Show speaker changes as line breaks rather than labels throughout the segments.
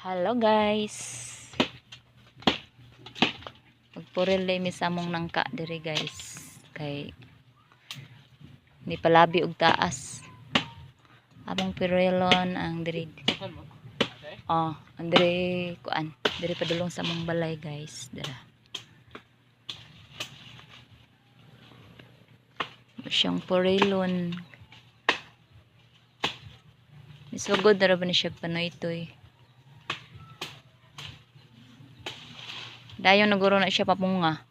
Hello guys. Magpuril mi sa among nangka diri, guys. Kay ni palabi og taas. Among purilon ang diri. Oh, ang diri kuan. Diri padulong sa among balay, guys. Dira. Siyang purilon. Misugod na ra ba ni siya panoytoy. Dayon naguro na siya papunga.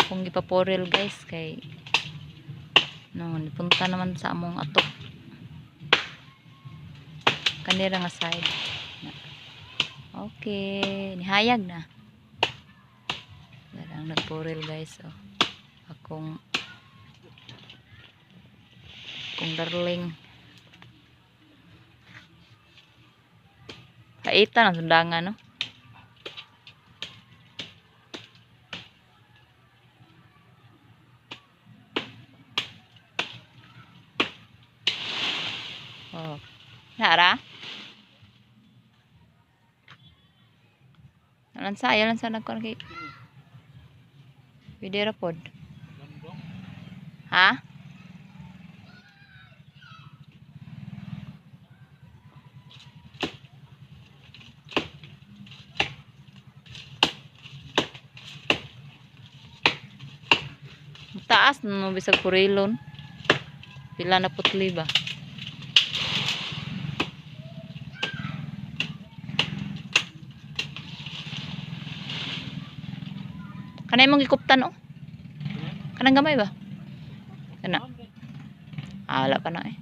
Akong gipaporil, guys, kay no nipunta naman sa among atok. Kanira nga side. Na. Okay, nihayag na. Darang nagporil, guys, oh. Akong akong darling. Kaita ng sundangan, no? Oh. Nara? Lansa, ayaw lansa nagkuhan kay pwede ra pod. Ha? Taas no bisag purilon. Pila na putli ba? Kanay mong gikuptan, oh. Kanang gamay ba? Kana. Ah, wala pa na eh.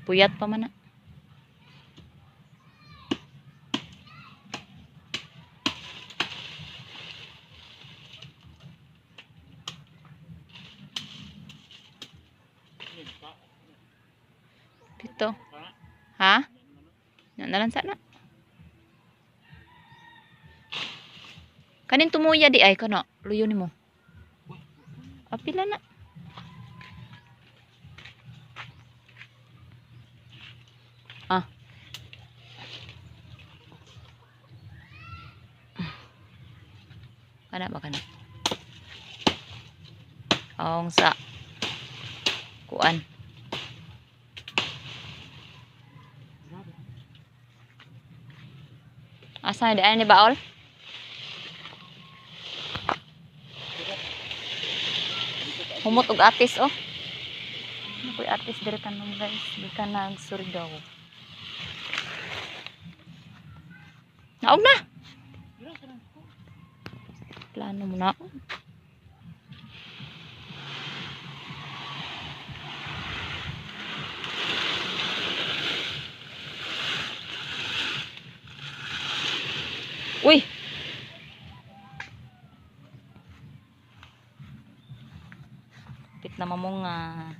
Puyat pa man na. Dito. Ha? Nalansa na. Kanin tumuya di ay kana. Luyo nimo. Ah, pila na. Ah. Kana ba kana? Ang sa kuan. Asa di ay ni baol? Humot og atis, oh. Ano ko'y atis diri kanon, guys. Gikan nag Surigao. Naog na. Plano mo na. Uy. Pit na mamunga.